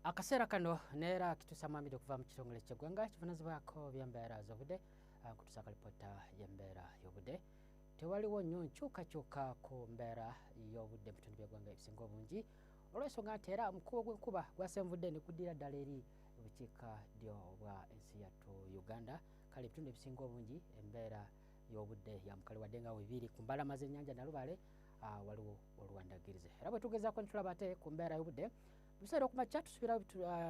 Akaseera kano neera kituusa mwamire okuva mu kitongole ky'eggwanga kivunanyizibwako by'embeera z'obudde, nkutuusa kalipota y'embeera y'obudde. Tewaliwo nnyo nkyukakyuka ku mbeera y'obudde mu bitundu by'eggwanga ebisinga obungi, olw'ensonga nti era omukubo gw'enkuba gwasenvudde ne guddira ddala eri obukiika ddyo bwa ensi yattu Uganda. Kale ebitundu ebisinga obungi embeera y'obudde ya mukale, wadde nga webiri ku mbalama z'ennyanja Nalubaale waliwo oluwandagirize. Era bwe tugezaako ne tulaba ate ku mbeera y'obudde mu biseera okumakya, tusuubira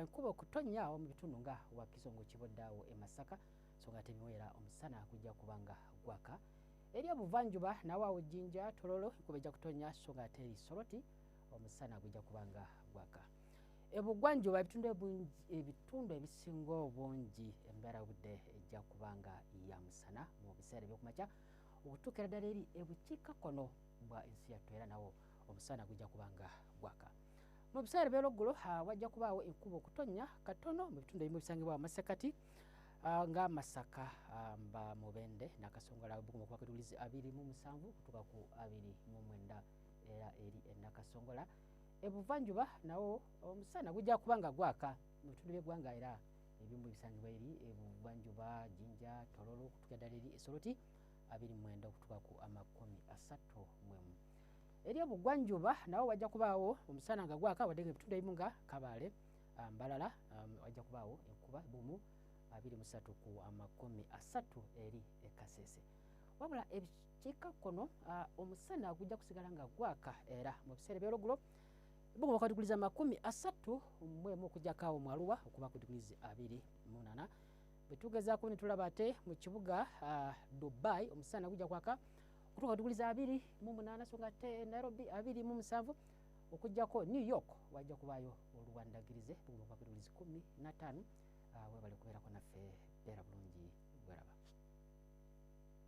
enkuba okutonnya awo mu bitundu nga Wakiso, ng'okibodde awo e Masaka, so nga tebiwera omusana gujja kuba nga gwaka. Eri obuvanjuba nawo awo Jjinja, Tororo, enkuba ejja kutonnya, so nga ate eri Soroti omusana gujja kuba nga gwaka. Ebugwanjuba ebitundu ebisinga obungi embeera y'obudde ejja kuba nga ya musana mu biseera ebyokumakya okutuukira ddala eri ebukiikakkono bwa ensi yattu, era nawo omusana gujja kuba nga gwaka. Mu biseera ebyolweggulo wajja kubaawo enkuba okutonnya katono mu bitundu ebimu ebisangibwa amasekati nga Masaka, mba Mubende, Nakasongola, buguma okuba ku degrees 27 okutuuka ku 29. Era eri enakasongola ebuvanjuba nawo omusana gujja kuba nga gwaka mu bitundu by'eggwanga era ebimu ebisangibwa eri ebuvanjuba, Jinja, Tororo, okutuuka ddala eri Esoroti, 29 okutuuka ku 31. Eri obugwanjuba nawo wajja kubaawo omusana nga gwaka, wadde nga ebitundu ebimu nga Kabaale, Mbalala, wajja kubaawo enkuba bumu 23 ku 30 eri Ekasese. Wabula ebikiikakkono omusana gujja kusigala nga gwaka era mu biseera ebyolweggulo buguma kwa degrees 31 okujjako awo mu Arua okuba ku degrees 28. Bwe tugezaako ne tulaba ate mu kibuga Dubai, omusana gujja kwaka okutuuka degrees 28, so nga ate Nairobi 27, okujjako New York wajja kubaayo oluwandagirize buguma kwa degrees 15. Webale.